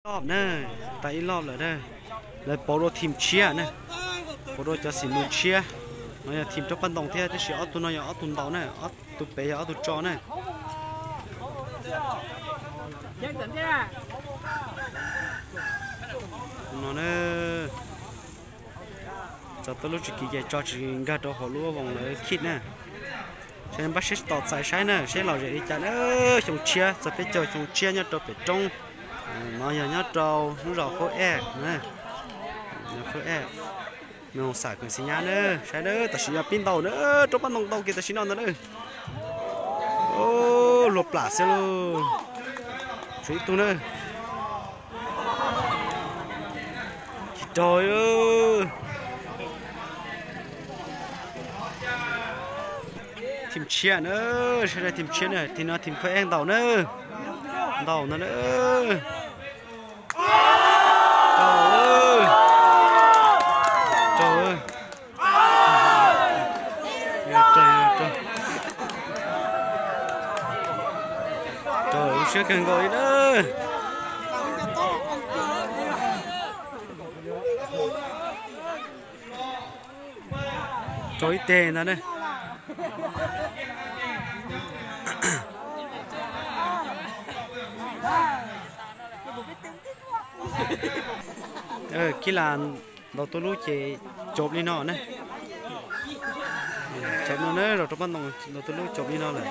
Ob na, tas ib loj lawm na. Lawv pauv dua thim tshiab na, pauv dua cov xim mus tshiab. No yog thim rau paj ntoos thiab, tab sis ob tug no yog ob tug ntaus na, ob tug pem yog ob tug tso na. No na, txog tuaj lub tsis kiv ces tso tsis nkag rau hauv lub voos lawv khij na. Saib npaj siab tos txais saib na, saib lom zem li cas na. Xyoo tshiab, txog peb caug xyoo tshiab nyob rau pem roob. No yog nyob rau lub zos Khaub Ej, Khaub Ej, Xeem Nyab na. Saib na, tam sim yog pib ntaus na, rau paj ntoos ntaus kiag tam sim no ntag na. Luag plam xwb lauj. Tshuav ib tug na. Tsis raug. Thim tshiab na, saib thim tshiab na, thim no thim Khaub Ej ntaus na. Ntaus no na. Raug, raug, raug, raug, lub siab kawg nkaus li na. Raug ib teg ntag ne. Khib las ntaus tuaj lub ces cov li no na. Cov no na, rau rau paj ntoos ntaus tuaj lub cov li no lawm.